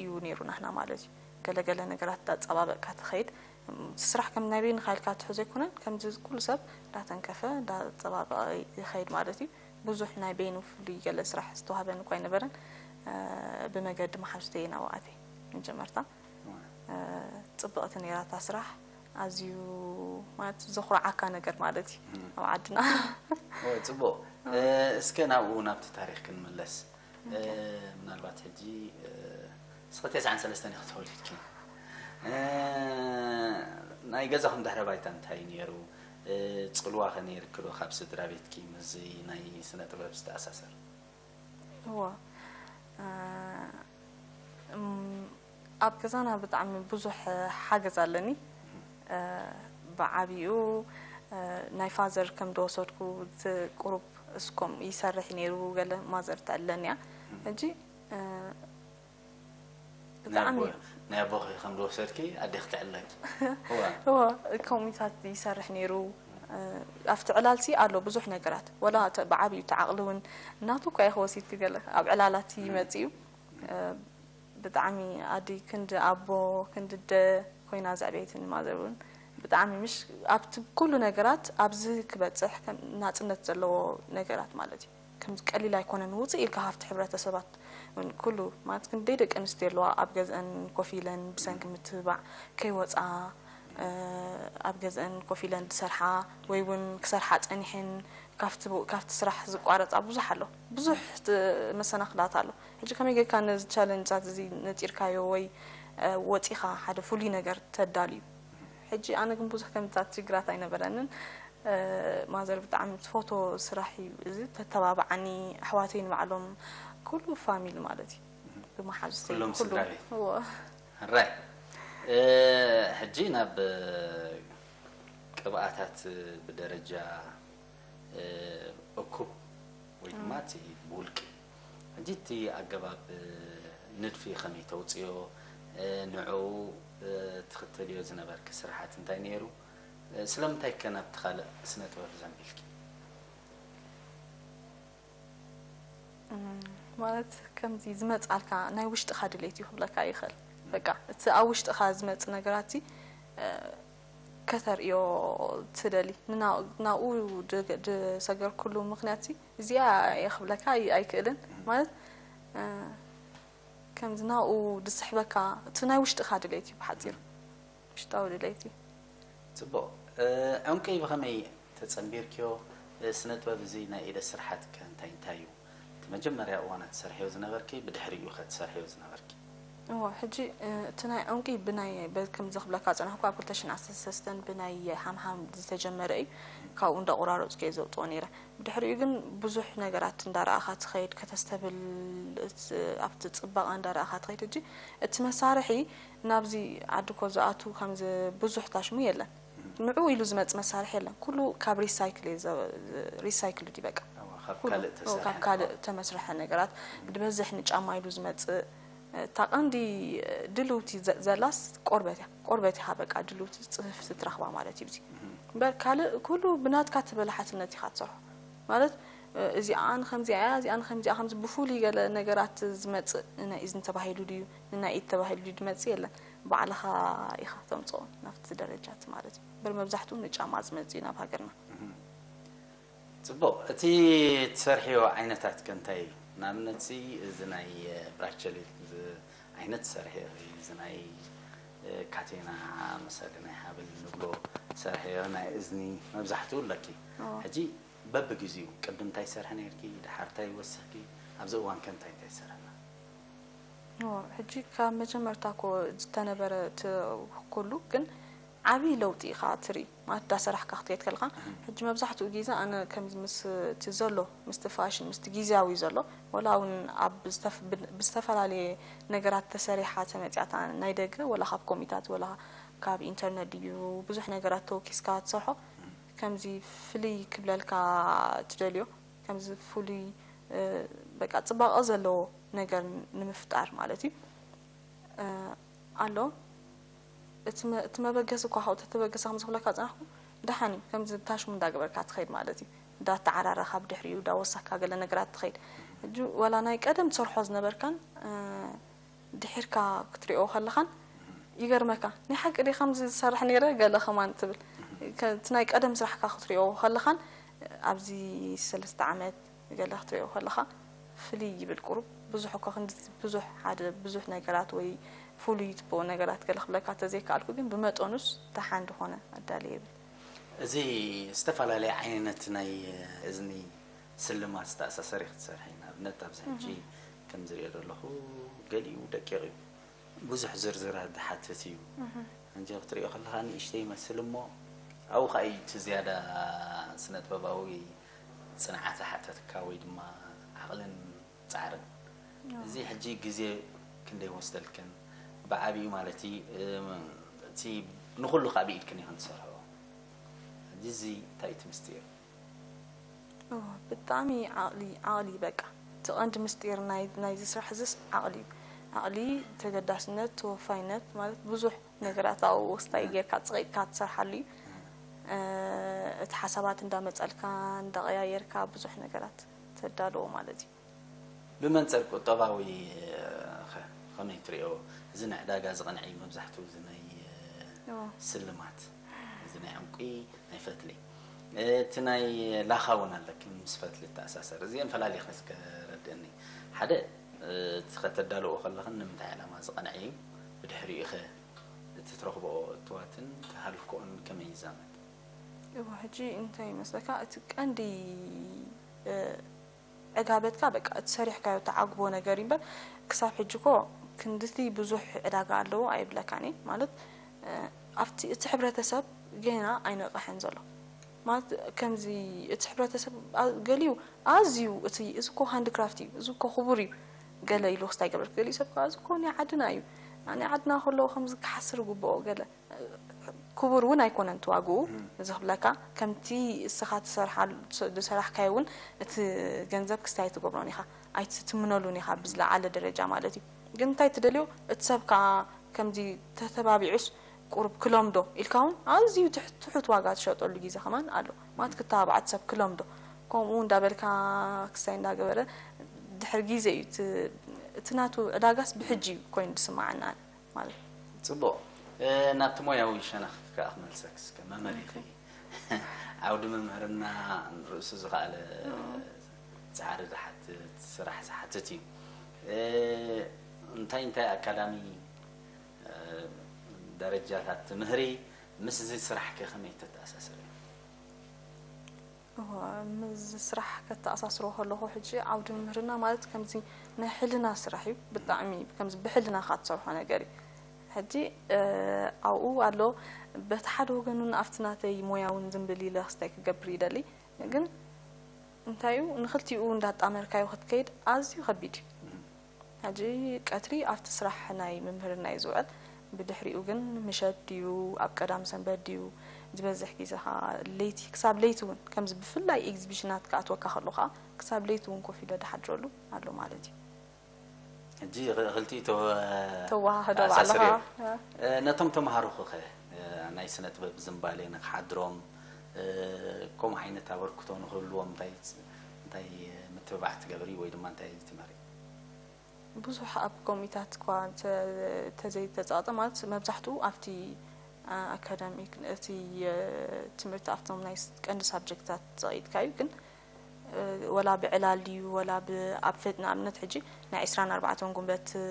እዩ ነይሩ ናህና ማለት እዩ ገለገለ ነገራት ዳፀባበቅካ ትኸይድ እቲ ስራሕ ከም ናይ በይንኻ ኢልካ ትሕዞ ኣይኮነን ከምዚ ኩሉ ሰብ ዳተንከፈ ዳፀባበቀ ይኸይድ ማለት እዩ ብዙሕ ናይ በይኑ ፍሉይ ገለ ስራሕ ዝተዋህበኒ እኳ ኣይነበረን ብመገዲ መሓዙተይ ናብኣቴ መጀመርታ ፅብቕቲ ነይራ እታ ስራሕ ኣዝዩ ማለት ዘኹርዓካ ነገር ማለት እዩ ኣብ ዓድና ወይ ፅቡቅ እስከ ናብኡ ናብቲ ታሪክ ክንምለስ ምናልባት ሕጂ እስኸ ተስዓን ሰለስተን ኢኺ ተወሊድኪ ናይ ገዛኹም ድሕረ ባይታ እንታይ ነይሩ ፅልዋ ከ ነይርኪ ዶ ካብ ስድራ ቤትኪ ምስዚ ናይ ስነ ጥበብ ዝተኣሳሰር እዎ ኣብ ገዛና ብጣዕሚ ብዙሕ ሓገዝ ኣለኒ ብዓብኡ ናይ ፋዘር ከም ዝወሰድኩ እቲ ቁሩብ እስኮም ይሰርሕ ነይሩ ገለ ማዘር ትዕለኒ እያ ሕጂ ብጣዕሚ ናይ ኣቦኺ ከም ዝወሰድኪ ኣዴኺ ትዕለኪ እዋ ከምኡታት ይሰርሕ ነይሩ ኣብቲ ዕላልሲ ኣሎ ብዙሕ ነገራት ወላ ብዓብዩ ተዓቕሊ እውን እናቱ እኳ ኢኸ ወሲድኪ ገለ ኣብ ዕላላት ይመፅእ እዩ ብጣዕሚ ኣዲ ክንዲ ኣቦ ክንዲ ደ ኮይና ዘዕበየትኒ ማዘር እውን ብጣዕሚ ምሽ ኣብቲ ኩሉ ነገራት ኣብዚ ክበፅሕ ናፅነት ዘለዎ ነገራት ማለት እዩ ከም ቀሊል ኣይኮነን ውፅእ ኢልካ ካብቲ ሕብረተሰባት ኩሉ ማለት ክንደይ ደቂ ኣንስትዮ ኣለዋ ኣብ ገዝአን ኮፍ ኢለን ብሰንኪ ምትብባዕ ከይወፃ ኣብ ገዝአን ኮፍ ኢለን ዝሰርሓ ወይ እውን ክሰርሓ ፀኒሐን ካብቲ ስራሕ ዝቋረፃ ብዙሕ ኣሎ ብዙሕ መሰናክላት ኣሎ ሕጂ ከመይ ጌርካ ነዚ ቻለንጅታት እዚ ነፂርካዮ ወይ ወፂኻ ሓደ ፍሉይ ነገር ተዳልዩ ሕጂ ኣነ ግን ብዙሕ ከምታት ችግራት ኣይነበረንን ማዘር ብጣዕሚ ትፈቶ ስራሕ እዩ እዚ ተተባብዓኒ ኣሕዋተይ ንባዕሎም ኩሉ ፋሚሊ ማለት እዩ ብመሓዙተይ ኩሎም ኩሉ ስድራ ቤት። እዎ ራይ ሕጂ ናብ ቅብኣታት ብደረጃ እኩብ ወይ ድማ እቲ ብውልቂ ሕጂ እቲ ኣገባብ ንድፊ ከመይ ተውፅዮ ንዕኡ ትኽተልዮ ዝነበርኪ ስራሓት እንታይ ነይሩ ስለምንታይ ከ ናብቲ ካልእ ስነ ጥበብ ዘንቢልኪ ማለት ከምዚ ዝመፅኣልካ ናይ ውሽጥኻ ድሌት እዩ ክብለካ ይኽእል በቃ እቲ ኣብ ውሽጥኻ ዝመፅ ነገራት ከተርእዮ ትደሊ ናብኡ ዝሰገርኩሉ ምክንያት እዚኣ እየ ክብለካ ኣይክእልን ማለት ከምዚ ናብኡ ዝስሕበካ እቲ ናይ ውሽጥኻ ድሌት እዩ ብሓፂሩ ውሽጣዊ ድሌት እዩ ፅቡቕ ዕንቂ ብኸመይ ተፀንቢርክዮ ስነ ጥበብ እዚ ናይ ኢደ ስርሓት ከ እንታይ እንታይ እዩ? እቲ መጀመርያ እዋናት ትሰርሕዮ ዝነበርኪ፣ ብድሕሪኡ ከ ትሰርሕዮ ዝነበርኪ? እዎ፣ ሕጂ እቲ ናይ ዑንቂ ብናይ ከምዚ ክብለካ ዝጸናሕኩ ኣብ ክልተ ሽሕን ዓሰርተ ሰለስተን ብናይ ሓምሓም ዝተጀመረ እዩ። ካብኡ እንዳቆራረጽኩ እየ ዘውጽኦ ነይረ። ብድሕሪኡ ግን ብዙሕ ነገራት እንዳረኣኻ ትኸይድ፣ ከተስተብል፣ ኣብቲ ጽባቐ እንዳረኣኻ ትኸይድ። ሕጂ እቲ መሳርሒ ናብዚ ዓዲ እኮ ዝኣቱ ከምዚ ብዙሕ ታሽሙ የለን። ንዕኡ ኢሉ ዝመጽእ መሳርሒ የለን። ኩሉ ካብ ሪሳይክል እዩ፣ ሪሳይክል እዩ በቃ። ካብ ካልእ ተሰርሐ ካብ ካልእ ተመስረሐ ነገራት ብበዝሕ ንጫማ ኢሉ ዝመጽእ። እታ ቀንዲ ድልውቲ ዘላስ ቆርበት እያ። ቆርበት ኢኻ በቃ ድልውቲ ጽፍፍቲ ትረኽባ ማለት እዩ። እምበር ካልእ ኩሉ ብናትካ ተበላሓትነት ኢኻ ትሰርሖ ማለት። እዚኣ ንከምዚኣ እያ፣ እዚኣ ንከምዚኣ፣ ከምዚ ብፍሉይ ገለ ነገራት ዝመጽእ ንናይ እዝኒ ተባሂሉ ድዩ ንናይ ኢድ ተባሂሉ ድዩ ዝመጽእ የለን። ባዕልኻ ኢኻ ተምጽኦ ናብቲ ደረጃ እቲ ማለት እዩ። እምበር መብዛሕትኡ ንጫማ ዝመጽእ እዩ ናብ ሃገርና። ጽቡቕ። እቲ ትሰርሕዮ ዓይነታት ከ እንታይ እዩ? ንኣብነት እዚ ናይ ብራቸሌት ዓይነት ትሰርሒ፣ እዚ ናይ ካቴና መሰሊ ናይ ሃብል ንብሎ ትሰርሕዮ ናይ እዝኒ መብዛሕትኡ ኣለኪ። ሕጂ በብግዚኡ ቅድም እንታይ ትሰርሒ ነርኪ፣ ድሓር እንታይ ወሰኽኪ፣ ኣብዚ እዋን ከ እንታይ እንታይ ትሰርሒ ኣለኺ? ሕጂ ካብ መጀመርታ እኮ ዝተነበረ እቲ ኩሉ ግን ዓብዪ ለውጢ ኢኻ ትርኢ ማለት እንዳሰራሕካ ክትከይድ ከለኻ። ሕጂ መብዛሕትኡ ግዜ ኣነ ከምዚ ምስ እቲ ዘሎ ምስቲ ፋሽን ምስቲ ግዜያዊ ዘሎ ወላ እውን ኣብ ብዝተፈላለየ ነገራት ተሰሪሓ ተመፅያ እታ ናይ ደገ ወላ ካብ ኮሚታት ወላ ካብ ኢንተርነት ድዩ ብዙሕ ነገራት ተወኪስካ ትሰርሖ ከምዚ ፍልይ ክብለልካ ትደልዮ ከምዚ ፍሉይ በቃ ፅባቐ ዘለዎ ነገር ንምፍጣር ማለት እዩ። ኣሎ እቲ መበገሲ እኳ ካብኡ ተተበገሰ ከም ዝኽብለካ ዝፀናሕኩ ደሓን እዩ ከምዚ ታሽሙ እንዳገበርካ ትኸይድ ማለት እዩ እንዳተዓራረኻ ብድሕሪኡ እንዳወሳካ ገለ ነገራት ትኸይድ ሕጂ ዋላ ናይ ቀደም ትሰርሖ ዝነበርካን ድሒርካ ክትሪኦ ከለኻን ይገርመካ ናይ ሓቂ ዲ ከምዚ ዝሰርሕ ነይረ ገለ ከማን ትብል እቲ ናይ ቀደም ስራሕካ ክትሪኦ ከለኻን ኣብዚ ሰለስተ ዓመት ገለ ክትሪኦ ከለኻ ፍልይ ይብል ቁሩብ ብዙሕ እኮ ክንዲ ብዙሕ ሓደ ብዙሕ ነገራት ወይ ፍሉይ ትብኦ ነገራት ገለ ክብለካ ተዘይከኣልኩ ግን ብመጠኑስ ደሓን ዝኾነ ኣዳልየ ይብል። እዚ ዝተፈላለየ ዓይነት ናይ እዝኒ ስልማት ዝተኣሳሰር ክትሰርሒ ንኣብነት ኣብዚ ሕጂ ከም ዝሪኦ ዘለኹ ገሊኡ ደቂቕ እዩ ብዙሕ ዝርዝራት ዝሓትት እዩ ሕጂ ክትሪኦ ከለኻ ንእሽተይ ይመስል እሞ ኣብኡ ከዓ እዩ እቲ ዝያዳ ስነ ጥበባዊ ፅንዓት ዝሓተትካ ወይ ድማ ዓቕልን ፃዕርን እዚ ሕጂ ግዜ ክንደይ ወስደልክን ብዓብዩ ማለት እቲ ንኩሉ ካብ ኢድክን ኢኽን ትሰርሕኦ ሕጂ እዚ እንታይ እቲ ምስጢር ብጣዕሚ ዓቕሊ ዓቕሊ በቃ እቲ ቀንዲ ምስጢር ናይዚ ስራሕ እዚስ ዓቕሊ እዩ ዓቕሊ ተገዳስነት ተወፋይነት ማለት ብዙሕ ነገራት ኣብኡ ስታይ ጌርካ ፅቒጥካ ትሰርሓሉ እዩ እቲ ሓሳባት እንዳመፀልካ እንዳቐያየርካ ብዙሕ ነገራት ተዳልዎ ማለት እዩ ብመንፅር ቁጠባዊ ከ ከመይ ትሪኦ እዚ ንዕዳጋ ዝቐንዐ እዩ መብዛሕትኡ እዚ ናይ ስልማት እዚ ናይ ዕንቁ ናይ ፈትሊ እቲ ናይ ላኻ እውን ኣለኪ ምስ ፈትሊ ተኣሳሰር እዚአን ፈላሊኸ እስከ ረድእኒ ሓደ እቲ ከተዳልዎ ከለኽን ንምንታይ ዕላማ ዝቐንዐ እዩ ብድሕሪኡ ኸ እቲ ትረኽብኦ እትዋትን ተሃልኮኦን ከመይ ይዛመድ እዎ ሕጂ እንታይ ይመስለካ እቲ ቀንዲ ዕጋበትካ በቃ እቲ ሰሪሕካዮ ተዓግቦ ነገር እዩ እምበር ክሳብ ሕጂ ኮ ክንድቲ ብዙሕ ዕዳጋ ኣለዎ ኣይብለካን እየ ማለት ኣብቲ እቲ ሕብረተሰብ ገና ኣይነቕሐን ዘሎ ማለት ከምዚ እቲ ሕብረተሰብ ገሊኡ ኣዝዩ እቲ እዚ ኮ ሃንድ ክራፍት እዩ እዚ ኮ ክቡር እዩ ገለ ኢሉ ክስታይ ገበርክ ገሊኡ ሰብ ከዓ እዚ ኮ ናይ ዓድና እዩ ናይ ዓድና ከለዎ ከምዚ ክሓስር ግብኦ ገለ ክቡር እውን ኣይኮነን እቲ ዋግኡ እዚ ክብለካ ከምቲ እስኻ ዝሰራሕካዮ እውን እቲ ገንዘብ ክስታይ ኣይትገብሮን ኢኻ ኣይትትምነሉን ኢኻ ብዝለዓለ ደረጃ ማለት እዩ ግን እንታይ ትደልዮ እቲ ሰብ ከዓ ከምዚ ተተባቢዑስ ቁሩብ ክለምዶ ኢልካ እውን ኣዝዩ ትሑት ዋጋ ትሸጠሉ ግዜ ከማን ኣሎ ማለት ክተባባዕ እቲ ሰብ ክለምዶ ከምኡ እንዳበልካ ክስታይ እንዳገበረ ድሕሪ ግዜ እዩ እቲ ናቱ ዕዳጋስ ብሕጂ እዩ ኮይኑ ዝስማዓና ማለት እዩ። ፅቡቕ ናብቲ ሞያዊ ሸነኽ ከዓ ክመልሰክ እስከ መመሪኺ ዓውዲ ምምህርና ርእሱ ዝኸኣለ ፃዕሪ ዝሓትት ስራሕ ዝሓትት እዩ እንታይ እንታይ ኣካዳሚ ደረጃታት ትምህሪ ምስ እዚ ስራሕ ከ ከመይ ተተኣሳስር እዩ እዋ፣ ምስ ስራሕ ከተኣሳስሮ ከለኹ፣ ሕጂ ዓውዲ ምምህርና ማለት ከምዚ ናይ ሕልና ስራሕ እዩ። ብጣዕሚ ከምዚ ብሕልና ኢኻ ትሰርሖ ነገር እዩ። ሕጂ፣ እ፣ ኣብኡ ኣሎ፣ በቲ ሓደ ወገን እውን ኣብቲ ናተይ ሞያ እውን ዝም ብል ኢለ ክስታይ ክገብር ይደሊ። ግን እንታይ እዩ፣ ንኽልቲኡ እንዳጣመርካዮ ክትከይድ ኣዝዩ ከቢድ እዩ። ሕጂ ቀትሪ ኣብቲ ስራሕ ናይ ምምህርና እዩ ዝውዕል። ብድሕሪኡ ግን ምሸት ድዩ፣ ኣብ ቀዳም ሰንበት ድዩ፣ ዝበዝሕ ግዜ ኸዓ ለይቲ፣ ክሳብ ለይቲ እውን ከምዚ ብፍላይ ኤግዚቢሽናት ክኣትወካ ከሎ ኸዓ ክሳብ ለይቲ እውን ኮፍ ኢለ ድሓድረሉ ኣሎ ማለት እዩ። ሕጂ ኽ- ክልቲኡ ተወ- ተወሃህዶ ተኣሳስርዮ። ባዕልኻ። እ፣ ነቶም ተምሃሮኹ ኸ እ፣ ናይ ስነ ጥበብ ዝንባሌ ንክሓድሮም እ፣ ከምኡ ዓይነት ኣበርክቶ ንክህልዎም እንታይ እንታይ ምትብባዕ ትገብሪ ወይ ድማ እንታይ ትመሪ? ብዙሕ ኣብ ኮሚታት እኳ እንተ- ተዘይተጻወጠ ማለት መብዛሕትኡ ኣብቲ ኣ- ኣካዳሚክ እቲ እ፣ ትምህርቲ ኣብቶም ናይ ስ- ቀንዲ ሳብጀክትታት ዘቕይጥካ እዩ። ግን እ፣ ወላ ብዕላል ድዩ ወላ ብ- ኣብ ፈት ንኣብነት ሕጂ ናይ ዕስራን ኣርባዕተን ጉንበት እ፣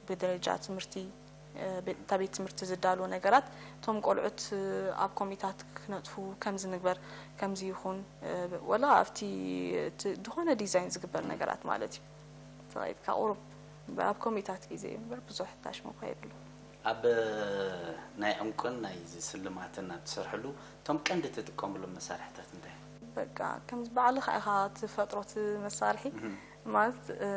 ብደረጃ ትምህርቲ እ፣ ቤት- እታ ቤት ትምህርቲ ዝዳልዎ ነገራት እቶም ቆልዑት እ፣ ኣብ ኮሚታት ክነጥፉ ከምዚ ንግበር ከምዚ ይኹን እ፣ ወላ ኣብቲ እቲ ዝኾነ ዲዛይን ዝግበር ነገራት ማለት እዩ። ተቐይጥካ ቁሩብ እምበር ኣብ ኮሚታት ግዜ እዩ እምበር ብዙሕ ታሽሙ እኳ የብሉ። ኣብ ናይ ዕንቁን ናይ ስልማትን ኣብ ትሰርሕሉ እቶም ቀንዲ ትጥቀምሎም መሳርሕታት እንታይ እዮም? በቃ ከምዚ ባዕልኻ ኢኻ ትፈጥሮ እቲ መሳርሒ ማለት እ፣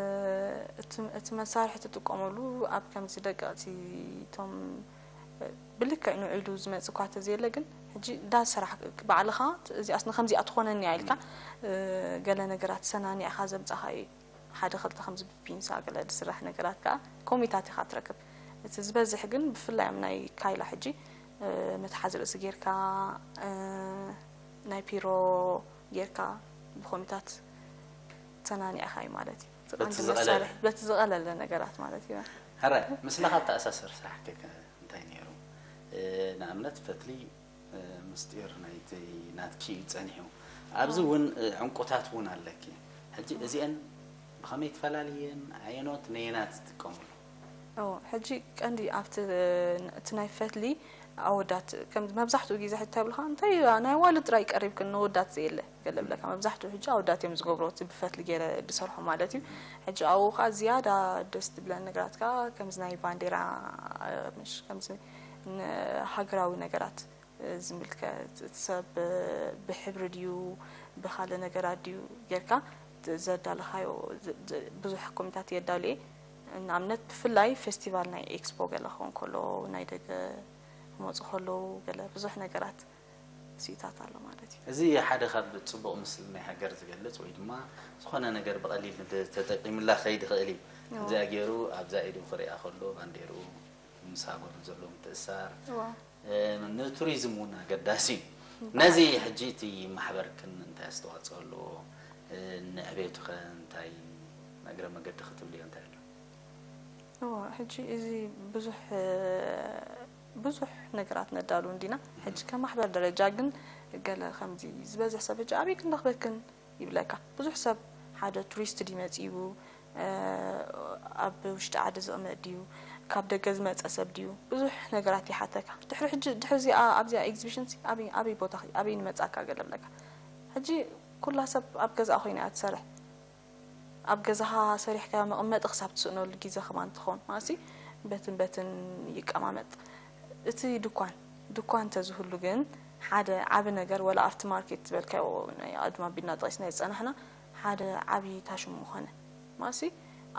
እቲ እቲ መሳርሒ ትጥቀመሉ ኣብ ከምዚ ደቀቕቲ እቶም ብልክዕ ንውዒሉ ዝመጽእ እኳ ተዘየለ ግን ሕጂ እንዳሰራሕ ባዕልኻ እዚኣስ ንከምዚኣ ትኾነኒ እያ ኢልካ እ፣ ገለ ነገራት ሰናኒዕኻ ዘምጻኻ እዩ። ሓደ ክልተ ከምዚ ብፒንሳ ገለ ዝስራሕ ነገራት ከዓ ኮሚታት ኢኻ ትረክብ። እቲ ዝበዝሕ ግን ብፍላይ ኣብ ናይ ካይላ ሕጂ እ፣ መትሓዚ ርእሲ ጌርካ እ፣ ናይ ፒሮ ጌርካ ብኮሚታት ተናኒዕኻ እዩ ማለት እዩ። እቲ በቲ ቀንዲ ዝቐለለ። መሳርሒ በቲ ዝቐለለ ነገራት ማለት እዩ። ሕራይ ምስላ ካብ ተኣሳሰር ስራሕኪ ከ እንታይ ነይሩ? እ፣ ንኣብነት ፈትሊ እ፣ ምስጢር ናይቲ ናትኪ እዩ ጸኒሑ። ኣብዚ እውን እ፣ ዕንቁታት እውን ኣለኪ። ሕጂ እዚአን ብኸመይ ትፈላልየን ኣየኖት ነየናት ትጥቀምሉ? ኦ፣ ሕጂ ቀንዲ ኣብቲ እቲ ናይ ፈትሊ ኣወዳት ከም መብዛሕትኡ ግዜ ሕጂ ተብልካ እንታይ ናይ ዋሉ ጥራይ ቀሪብክን ንወዳት ዘየለ ገለ ብለካ መብዛሕትኡ ሕጂ ኣወዳት እዮም ዝገብሮ እቲ ብፈትሊ ገይረ ዝሰርሖ ማለት እዩ። ሕጂ ኣብኡ ከዓ ዝያዳ ደስ ትብለን ነገራት ከዓ ከምዚ ናይ ባንዴራ እ፣ ምሽ ከምዚ ንሃገራዊ ነገራት እ፣ ዝምልከት እቲ ሰብ እ፣ ብሕብሪ ድዩ ብካልእ ነገራት ድዩ ጌርካ ት- ዘዳለኻዮ ዝ- ዝ- ብዙሕ ኮሚታት የዳሉ እየ። ንኣብነት ብፍላይ ፌስቲቫል ናይ ኤክስፖ ገለ ክኸውን ከሎ ናይ ደገ ክመፁ ከለዉ ገለ ብዙሕ ነገራት ስኢታት ኣሎ ማለት እዩ። እዚ ሓደ ካብ ጽቡቕ ምስሊ ናይ ሃገር ዝገልጽ ወይ ድማ ዝኾነ ነገር ብቐሊል ንድ- ተጠቂምላ ክኸይድ ይኽእል እዩ። ከምዚኣ ገይሩ ኣብዛ ኢዱ ክሪኣ ከሎ ባንዴርኡ ምስ ሃገሩ ዘሎ ምትእሳር እዋ። እ፣ ንቱሪዝም እውን ኣገዳሲ እዩ። ነዚ ሕጂ እቲ ማሕበርክን እንታይ ኣስተዋፅኦ ኣለዎ? እ፣ ንዕቤቱ ኸ እንታይ እግረ መገዲ ክትብልዮ እንታይ ኣሎ? እዎ፣ ሕጂ እዚ ብዙሕ እ፣ ብዙሕ ነገራት ነዳሉ እንዲና። ሕጂ ከም ማሕበር ደረጃ ግን ገለ ከምዚ ዝበዝሕ ሰብ ሕጂ ኣበይ ክንረኽበክን ይብለካ። ብዙሕ ሰብ ሓደ ቱሪስት ድዩ መፂኡ እ፣ ኣብ ውሽጢ ዓዲ ዝቕመጥ ድዩ ካብ ደገ ዝመፀ ሰብ ድዩ ብዙሕ ነገራት ይሓተካ። ድሕሪ ሕጂ ድሕሪ እዚኣ ኣብዚኣ ኤግዚቢሽን ሲ ኣበይ ኣበይ ቦታ ኸ- ኣበይ ንመፃካ ገለ ብለካ። ሕጂ ኩላ ሰብ ኣብ ገዛኣ ኮይና እያ ትሰርሕ። ኣብ ገዛኻ ሰሪሕካ መቐመጢ ክሳብ ትስእነሉ ግዜ ከማን ትኸውን ማሲ በትን በትን ይቀማመጥ። እቲ ድኳን ድኳን ተዝህሉ ግን ሓደ ዓቢ ነገር ወላ ኣብቲ ማርኬት ዝበልካዮ ናይ ኣድማ ቢልና ጠቂስና ዝጸናሕና ሓደ ዓቢ ታሽሙ ምኾነ ማሲ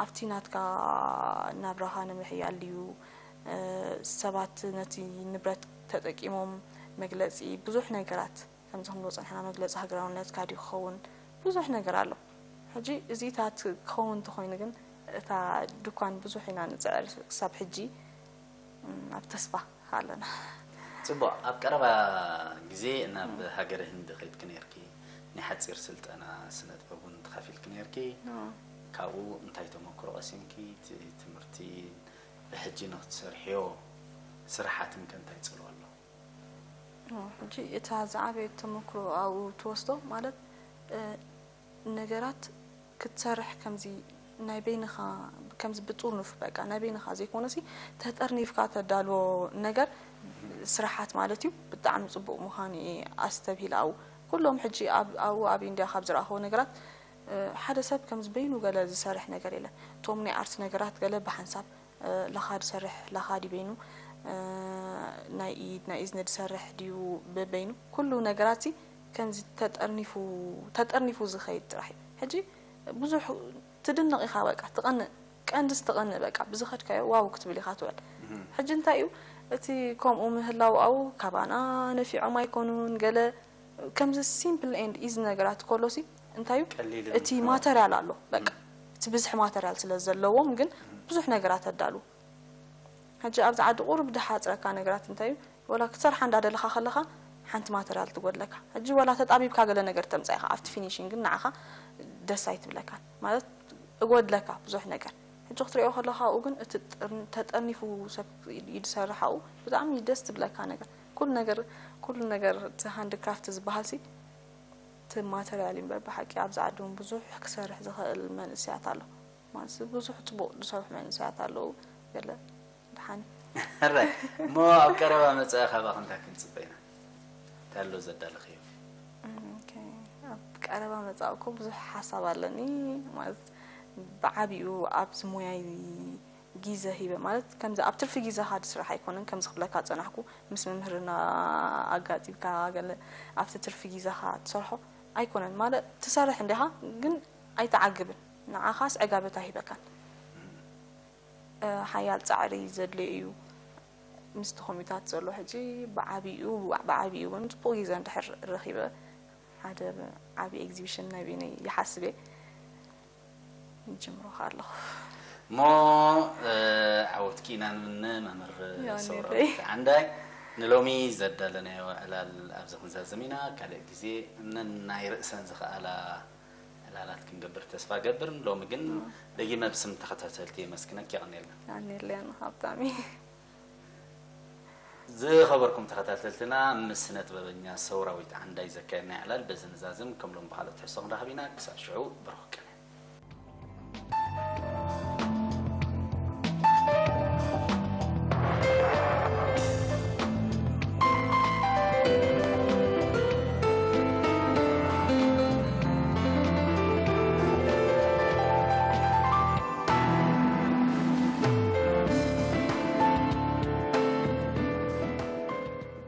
ኣብቲ ናትካ ናብራኻ ንምሕያል ድዩ ሰባት ነቲ ንብረት ተጠቂሞም መግለጺ ብዙሕ ነገራት ከምዚ ክንብሎ ጸኒሕና መግለጺ ሃገራውነትካ ድዩ ክኸውን ብዙሕ ነገር ኣሎ። ሕጂ እዚታት ክኸውን እንተኾይኑ ግን እታ ድኳን ብዙሕ ኢና ንጽዕር ክሳብ ሕጂ እም፣ ኣብ ተስፋ ኣለና። ጽቡቕ። ኣብ ቀረባ ግዜ ናብ ሃገረ ህንዲ ከይድኪ ነይርኪ፣ ናይ ሓጺር ስልጠና ስነ ጥበብ እውን ተኻፊልኪ ነይርኪ። ኣዎ። ካብኡ እንታይ ተመክሮ ቀሲምኪ? እቲ ትምህርቲ ብሕጂ ንክትሰርሕዮ ስራሓትንከ እንታይ ጽልዋ ኣለዎ? ሕጂ እታ ዝዓበየት ተመክሮ ኣብኡ ትወስዶ ማለት ነገራት ክትሰርሕ ከምዚ ናይ በይንኻ ከምዚ ብጥርኑፍ በቃ ናይ በይንኻ ዘይኮነሲ ተጠርኒፍካ ተዳልዎ ነገር ስራሓት ማለት እዩ ብጣዕሚ ፅቡቅ ምዃኑ እየ ኣስተብሂለ ኣብኡ ኩሎም ሕጂ ኣብ ኣብኡ ኣብ ኢንድያ ካብ ዝረኣኽዎ ነገራት ሓደ ሰብ ከምዚ በይኑ ገለ ዝሰርሕ ነገር የለን። እቶም ናይ ኣርት ነገራት ገለ ብሓንሳብ ለኻ ዝሰርሕ ለኻ ድዩ በይኑ፣ ናይ ኢድ ናይ እዝኒ ዝሰርሕ ድዩ በበይኑ፣ ኩሉ ነገራት ከምዚ ተጠርኒፉ ተጠርኒፉ ዝኸይድ ጥራሕ እዩ። ሕጂ ብዙሕ ትድነቕ ኢኻ፣ በቃ ትቐንእ፣ ቀንድስ ትቐንእ፣ በቃ ብዝኸድካዮ ዋው ክትብል ኢኻ ትውዕል። ሕጂ እንታይ እዩ እቲ ከምኡ ምህላው ኣብኡ ካባና ነፊዖም ኣይኮኑን ገለ ከምዚ simple and easy ነገራት ከሎሲ እንታይ እዩ እቲ ማተርያል ኣሎ በቃ እቲ ብዝሒ ማተርያል ስለ ዘለዎም ግን ብዙሕ ነገራት ኣዳሉ። ሕጂ ኣብዚ ዓዲ ቁሩብ ድሓፅረካ ነገራት እንታይ እዩ ወላ ክትሰርሓ እንዳደለኻ ከለኻ ሓንቲ ማተርያል ትጎድለካ። ሕጂ ወላ ተጣቢብካ ገለ ነገር ተምፃ ኢኻ ኣብቲ finishing ግን ንዓኻ ደስ ኣይትብለካን ማለት እጎድለካ ብዙሕ ነገር። ሕጂ ክትሪኦ ከለኻ ኣብኡ ግን እቲ ተጠርኒፉ ሰብ ይድሰርሕ ኣብኡ ብጣዕሚ ደስ ትብለካ ነገር ኩሉ ነገር ኩሉ ነገር እቲ handcraft ዝበሃል ሲ እቲ ማተርያል እምበር ብሓቂ ኣብዚ ዓዲ እውን ብዙሕ ክሰርሕ ዝኽእል መንእሰያት ኣሎ ማለት ብዙሕ ፅቡቕ ዝሰርሑ መንእሰያት ኣለዉ ገለ ደሓን ሕራይ እሞ ኣብ ቀረባ መፃኢ ካባኽ እንታይ ክንፅበ ኢና እንታይ ኣሎ ዘዳለኽዮ ኦኬ፣ ኣብ ቀረባ መፃኢ እኮ ብዙሕ ሓሳብ ኣለኒ ማለት ብዓቢኡ ኣብዚ ሞያይ ግዜ ሂበ ማለት ከምዚ ኣብ ትርፊ ግዜኻ ዝስራሕ ኣይኮነን ከምዚ ክብለካ ዝፀናሕኩ ምስ መምህርና ኣጋጢምካ ገለ ኣብቲ ትርፊ ግዜኻ ትሰርሖ ኣይኮነን ማለት ትሰርሕ እንዲኻ ግን ኣይትዓግብን ንዓኻስ ዕጋበት ኣይህበካን ሓያል ፃዕሪ ዘድልዮ እዩ ምስቲ ኮሚታት ዘሎ ሕጂ ብዓብኡ ብዓብኡ እውን ፅቡቅ ግዜ እንድሕር ረኪበ ሓደ ዓብዪ exhibition ናይ በይነይ ይሓስብ እየ ይጅምሮ ከ ኣለኹ እሞ ዓወትኪ ኢና ንምነ መምህር ሰውራዊት ዓንዳይ ንሎሚ ዘዳለናዮ ዕላል ኣብዚ ክንዛዝም ኢና ካልእ ግዜ ነናይ ርእሰን ዝኸኣላ ዕላላት ክንገብር ተስፋ ገብር ሎሚ ግን ደጊመ ብስም ተኸታተልቲ የመስግነኪ የቐንየልና ኣኔለና ሃብታሚ ዝኸበርኩም ተኸታተልትና ምስ ስነ ጥበበኛ ሰውራዊት ዓንዳይ ዘካየድና ዕላል በዚ ንዛዝም ከም ሎም ብካልእ ትሕዝቶ ክንራኸብ ኢና ክሳብ ሽዑ ብሩኽ ቀን